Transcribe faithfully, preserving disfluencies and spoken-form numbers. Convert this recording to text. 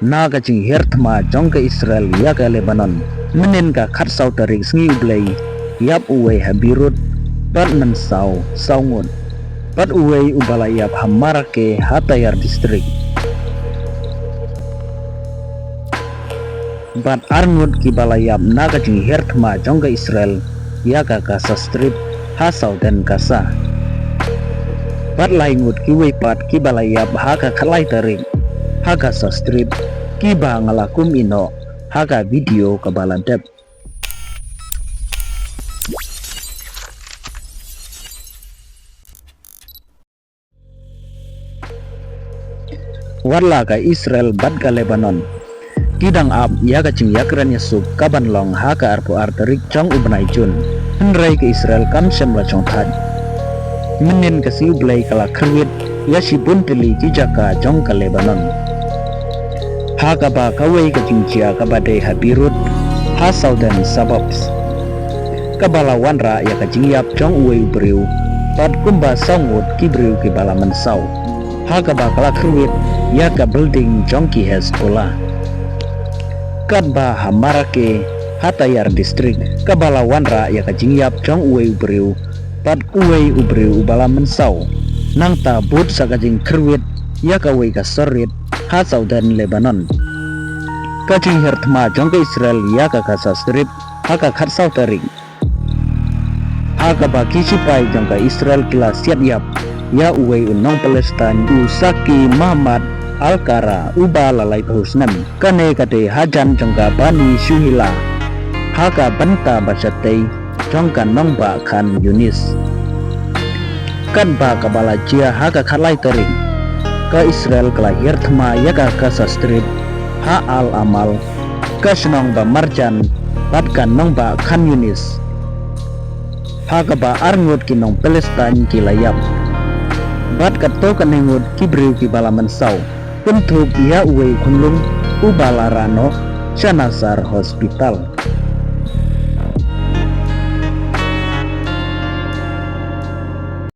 Na ka jinghiar thma jong ka Israel ïa ka Lebanon, mynnin ka khatsaw tarik sngi U Blei, ïap uwei ha Beirut, bad mynsaw saw ngut, bad uwei uba la ïap ha Marrakech ha Tyre District. Bad ar ngut kiba la ïap na ka jinghiar thma jong ka Israel ïa ka Gaza Strip ha Southern Gaza. Bad lai ngut kiwei pat kiba la ïap ha ka khatlai tarik ha Gaza Strip, kiba nga la kum ïehnoh ha ka video kaba la dep. Wat la ka Israel bad ka Lebanon ki dang ap ïa ka jingïakren ïasuk kaban long ha ka arphew ar tarik jong u bnai Jun. Hynrei ka Israel kam shym la shongthait. Mynnin ka sngi U Blei ka la kyrwit ïa shibun tylli ki jaka jong ka Lebanon, ha kaba kawei ka jingjia kaba dei ha Beirut, ha Southern Suburbs, kaba la wanrah ïa ka jingïap jong uwei u briew, bad kumba saw ngut ki briew kiba la mynsaw, ha kaba ka la kyrwit ïa ka building jong ki Hezbollah. Katba ha Marrakech ha Tyre District, kaba la wanrah ïa ka jingïap jong uwei u briew, bad uwei u briew uba la mynsaw, nangta bud sa ka jingkyrwit ïa kawei ka sor rit ha Southern Lebanon. Ka jinghiar thma jong ka Israel ïa ka Gaza Strip ha ka khatsaw tarik, ha kaba ki shipai jong ka Israel ki la siat ïap ïa uwei u nong Palestine, u Saki Mohammad Al-Qara, uba la laiphew snem. Kane ka dei hajan jong ka Bani Shuhila, ha ka bynta ba shatei jong ka nongbah Khan Yunis. Katba kaba la jia ha ka khatlai tarik, ka Israel ka la hiar thma ïa ka Gaza Strip ha Al Amal, ka shnong ba marjan bad ka nongbah Khan Yunis, ha kaba ar ngut ki nong Palestine ki la ïap, bad katto katne ngut ki briew kiba la mynsaw, kynthup ïa uwei u khunlung uba la rah noh sha Nasser Hospital.